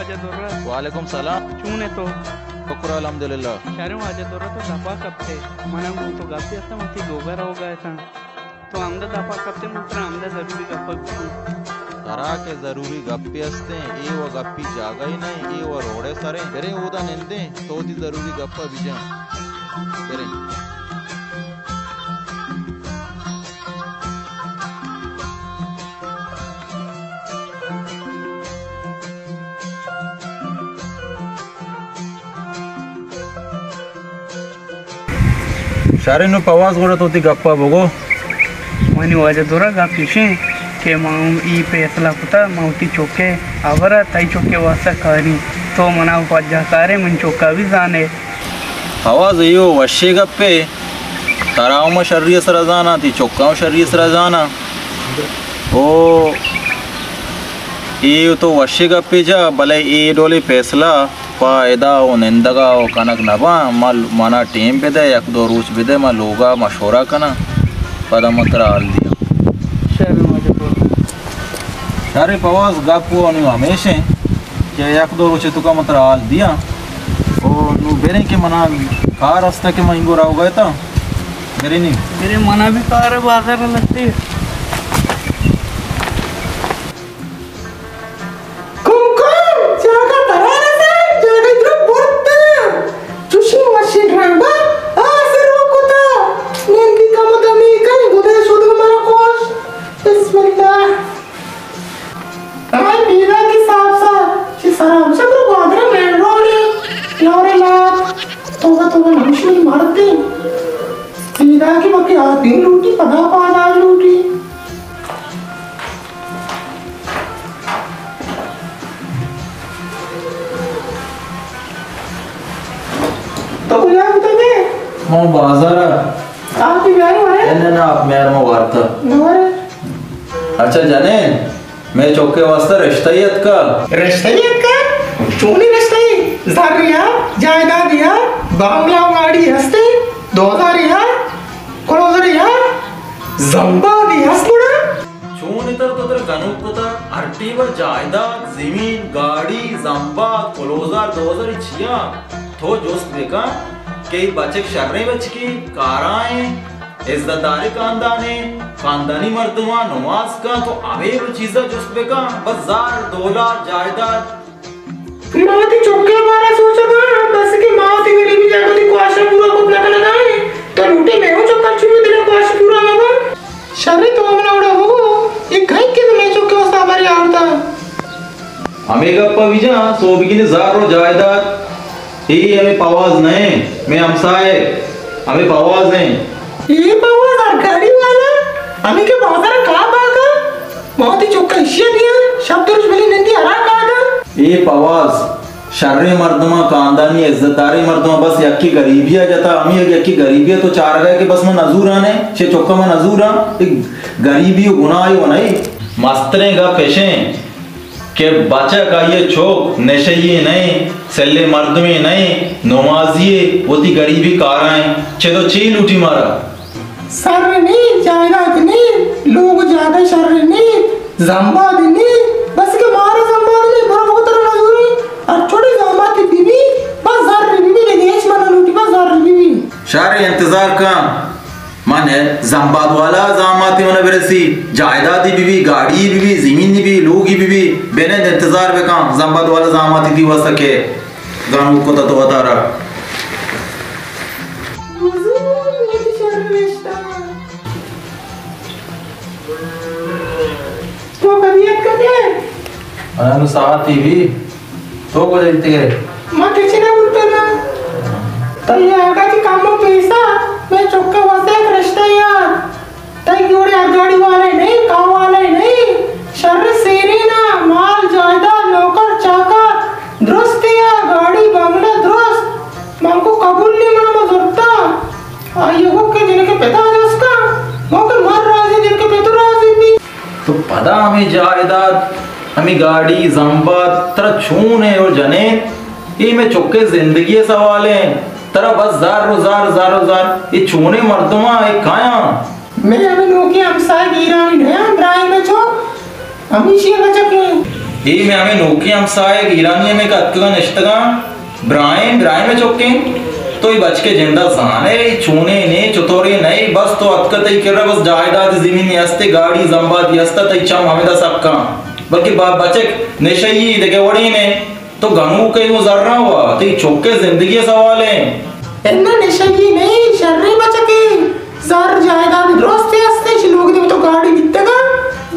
واجہ درا۔ وعلیکم سلام۔ چون ئے تو؟ شکر الحمدللہ۔ شریں واجہ درا، تو دپا کپتے۔ من ہم گوں تو گپے ہستاں، وتی لوگا روگا اتاں۔ تو ہمدا دپا کپتے، من ترا ہمدا ضروری گپا گوشاں۔ ترا کہ ضروری گپے ہستیں، اے و گپی جاگہ ہی نہ، اے و روڈے سریں۔ بریں اودا نندیں، تو وتی ضروری گپا بجن۔ بریں۔ شریں، نوں پواز گڑا تو وتی گپا بگو۔ منی واجہ درا گپ ایشیں کہ من ای فیصلہ کتا، من وتی چکے ہبرا تئی چکے واسطہ کاری، تو منا پجاہ کارے، من چکا بھی زانے۔ پواز ایو وشے گپے، ترا ہم شری سرا زاناں، تی چکا ہم شری سرا زاناں۔ او اے تو وشے گپے جا، بلے اے ڈولے فیصلہ پہ ادا و نندگا و کنگ نباں۔ ما، منا ٹیم بدے، یک دو روچ بدے، ما لوگا مشورہ کناں، پدا ما ترا حال دیاں۔ شر واجہ تو۔ شر پواز، گپ و انو ہمیشیں کہ یک دو روچ توکا ما ترا حال دیاں۔ او نو بریں کہ منا کار ہستا کہ ما انگو روگا اتاں۔ بریں نی۔ بریں، منا بھی کار بازار لگتے۔ کم کم، جاگہ ترا رسائے، جاگہ درو برتا۔ چوشیں وشیں ڈرامہ آسر و کتا۔ نندی کم دمی کن، گدے شد مرا خوش۔ بسم اللہ۔ اے پیدا کی صاحب صاحب، چی سرا ہمشہ تو گوادر مین روڈ ہے، لورے لات۔ توبہ توبہ، نمشی مردی۔ پیدا کی بکی آتی لوٹی، پدا پادا لوٹی۔ تو کجا بوتگ ئے؟ من بازار ءَ۔ آپ ءَ میار ورے؟ نہ، نہ، نہ، آپ میار من وارتا۔ نہ ورے؟ اچھا جنین، مئے چکے واسطہ رشتہ ای اتکا۔ رشتہ ای اتکا؟ چونی رشتہ ای؟ زر یا، جائیداد یا، بنگلہ و گاڑی ہستے؟ دو ہزار یا؟ کلوزر یا؟ زمبادی ہست گڑا؟ چون اتر تو تر گنوک کتا، ہر ٹیبہ جائیداد، زمین، گاڑی، زمباد، کلوزر، دوزر چیا؟ تو جست بکن کہ ای بچک شریں بچکی، کارائیں، عزت داریں خاندانیں، خاندانی مردماں نماز کن، تو ہمے چیزا جست بکن، بس زر، دولت، جائیداد۔ ما وتی چکے بارا سوچگا، بس کہ ما وتی گریبی جاگہ وتی خواہشاں پورا کت نہ کنگا ایں۔ تو لوٹے مئے ہوں چکاں چو دل خواہش پورا مہ بنت۔ شریں تو منا وڑا بگو، اے کئے کہ مئے چکے واسطہ ہبرے آورتا؟ ہمے گپا بجن، سوبگین زر و جائیداد، اے ہمے پواز نہ ایں، مئے ہمسائے، ہمے پواز ایں۔ اے پواز ہر گاڑی والا، ہمے کہ بازار کاہ باگا؟ ما وتی چکا اشیا دیاں، شپ دروش بلی نندی ہرا کادا۔ اے پواز شریں مردماں، خاندانی عزت داریں مردماں، بس یکے گریبی ءَ جتا، ہمے یکے گریبی ءَ تو چارگا ئے کہ بس من نزوراں، چہ چکا من نزوراں، اے گریبی و گناہے و نئے۔ مستریں گپ اشیں کہ بچک آئی ءِ چک نشئی یے نئے، سلیں مردمے نئے، نمازی یے، وتی گریبی کارائیں، چہ تو چے لوٹی مارا؟ سر نی، جائیداد نی، لوگ جاگہ شر نی، زمباد نی، بس کہ مارا زمباد نی، برو بگو ترا نزوری، ہر چوڑی زاماتی بی بی، بس زر بی بی، دگہ ہچ من لوٹی، بس زر بی بی۔ شر انتظار کن، من زمباد والا زاماتی من برسی، جائیدادی بی بی، گاڑی بی بی، زمینی بی، لوگی بی بی، بنند انتظار بکن، زمباد والا زاماتی دی واسطہ کہ گانو کتا تو وتارا۔ تو کدی اتکگ ئے؟ انو ساعتی بی۔ تو کجا بیتگ ئے؟ ما کچن ءَ بوتگاں۔ تئی آگا چہ کمو پیسا مئے چک ءِ واسطہ یک رشتہ یے آت۔ تئی جوڑے ہر گاڑی والے نئے، کاہ والے نئے۔ شر سیرین ءَ، مال جائیداد، نوکر چاکر درستے ءَ، گاڑی بنگلہ درست۔ من گو قبول نی، من ما زرتا۔ آئی ءَ گو کہ جنک ءِ پتا جست کن۔ من گو من راضی، جنک ءِ پت راضی بی۔ تو پدا ہمے جائیداد، ہمے گاڑی، زمباد، ترا چون اے او جنین؟ اے مئے چک ءِ زندگی ءِ سوال ایں۔ ترا بس زر و زر، زر و زر۔ اے چونیں مردماں، اے کایاں؟ مئے ہمے نوکیں ہمسائگ ایرانی نیاں، ابراہیم ءِ چک، ہمیشی ءِ بچک ایں۔ اے مئے ہمے نوکیں ہمساہگ ایرانی ہمے کہ اتکگاں نشتگاں۔ براہیم، براہیم ءِ چکیں؟ تو اے بچک ءِ جند ءَ زان ئے، اے چونیں نے، چتوریں نئے، بس تو اتکہ تئی کرا بس جائیداد زمینے ہستے، گاڑی زمبادی ہستہ، تئی چم ہمدا سکاں۔ بلکہ با-، بچک نشئی دگہ وڑیں نے، تو گنوک ئے گوں زراں وا، تئی چک ءِ زندگی ءِ سوال ایں۔ اناں نشئی نئے، شریں بچکے، زر جائیداد درستے ہستے، شی لوگ دے تو گاڑی بیتگا،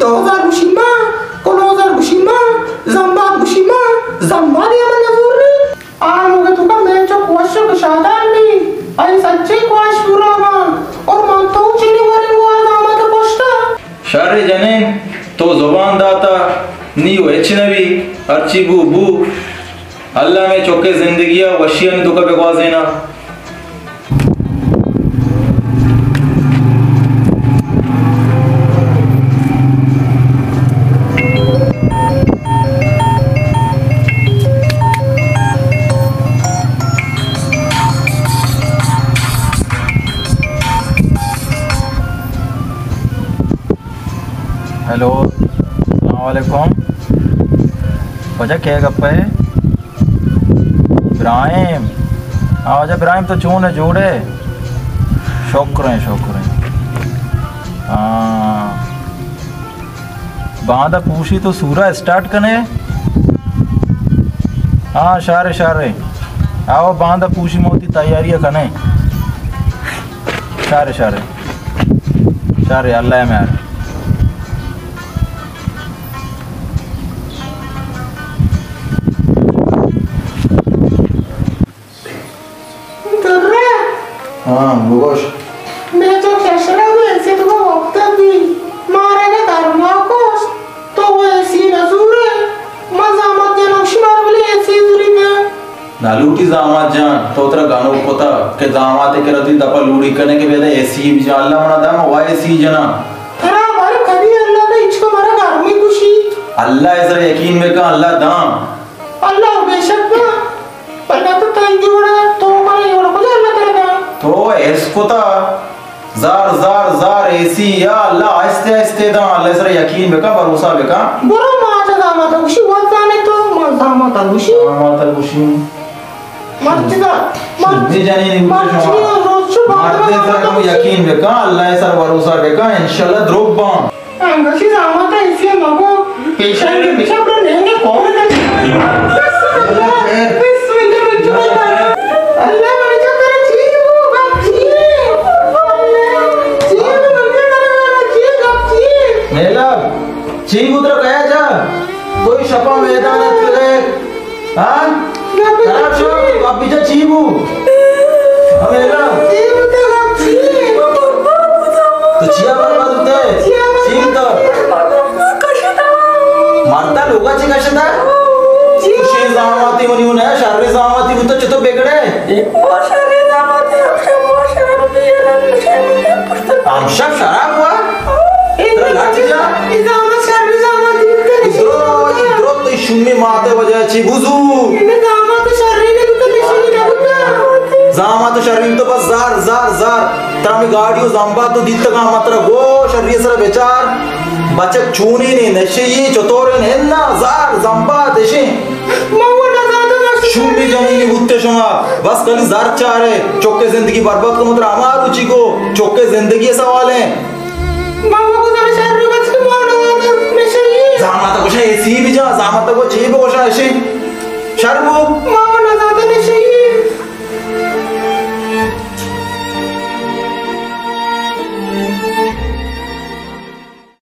دو ہزار گوشی ما، کلوزر گوشی ما، زمباد گوشی ما، زمبادی ہمن نزور نے۔ آ لوگ ءِ توکا مئے چک وش ءُ شادان بی، آئی سچیں خواہش پورا باں، اور من تو چنی وریں گوں آ داماد ءِ پشتا۔ شر جنین، تو زبان داتا، نی و ہچ نبی، ہرچی بو بو۔ اللہ مئے چک ءِ زندگی ءَ وشیانی توکا بگوازینا۔ ہیلو، السلام علیکم۔ واجہ کئے گپ ءَ؟ ابراہیم۔ ہاں واجہ ابراہیم، تو چون ئے، جوڑ ئے؟ شکر ایں، شکر ایں۔ ہاں۔ باندا پوشی تو سورا اسٹارٹ کنے؟ ہاں، شارے، شارے۔ آؤ، باندا پوشی موتی تیاری کنے۔ شارے، شارے۔ شارے، اللہ مہر۔ درہ۔ ہاں، بگوش۔ مئے چک ششرا بی، اے سی توکا وپتگ بی۔ مارا نہ گرما کش، تو وہ اے سی نہ زورے۔ من زامات جنوشی مارا بلے اے سی زوری بے۔ نہ لوٹی زامات جان، تو ترا گنوک کتا کہ زامات کرا تی دپا لوڑی کنے کہ بیدا اے سی بجا، اللہ منا دا، ما وا اے سی جنا۔ ترا بارے کدی اللہ دا ہچ کو مارا گرمی کشی۔ اللہ ءِ سرا یقین بکن، اللہ داں۔ اللہ بے شک نہ، اللہ تو تنگی وڑا، تو مارا یہ وڑا کجا اللہ ترا دا؟ تو ایس کتا، زار، زار، زار، اے سی، یا اللہ، آہستے، آہستے دا، اللہ سرا یقین بکا، بھروسہ بکا۔ برو ما چا داماتا گوشی، وزانے تو، ما داماتا گوشی۔ داماتا گوشی۔ مرچی دا، مرچی، جنین مرچی روز شو مردے سرا کم یقین بکا، اللہ سرا بھروسہ بکا، انشاءاللہ دروگ باں۔ انگشی زامات ءَ ایسی مگو، پیشانی کے پیچھے اپنا لہنگا کون ہے؟ بسم اللہ، بسم اللہ، بچو بھائی، اللہ منا چکر چی ہو، گپ چی ہے؟ چی ہو، منا چکر چی، گپ چی ہے؟ نیلا، چی بوت رہا کیا جا؟ کوئی شپا میدان اتکگے؟ ہاں؟ خراب شو، تو اب بیجا چی بو؟ ہمیرا۔ تو چیا برباد ہوتا ہے؟ چی بوتا؟ مرتا لوگا چی کشتا؟ شی زاماتی منی ہونا ہے، شر زاماتی بوتا چطور بگڑے؟ ہم شب شراب ہوا؟ ترا لٹ جا۔ درو، درو تو شومی ماتے وجہ چی بوزو؟ زامات شرین تو بس زار، زار، زار۔ ترا می گاڑی و زمبا تو دیتگا، ما ترا گو شری سر بچار۔ بچک چونی نے نشے، چطورے نے؟ انا زار زمبا دشے۔ شومی جنینی بوتے شما، بس کلی زر چارے، چوکے زندگی برباد کو، مطلب ہما روچی کو، چوکے زندگی سوال ہے۔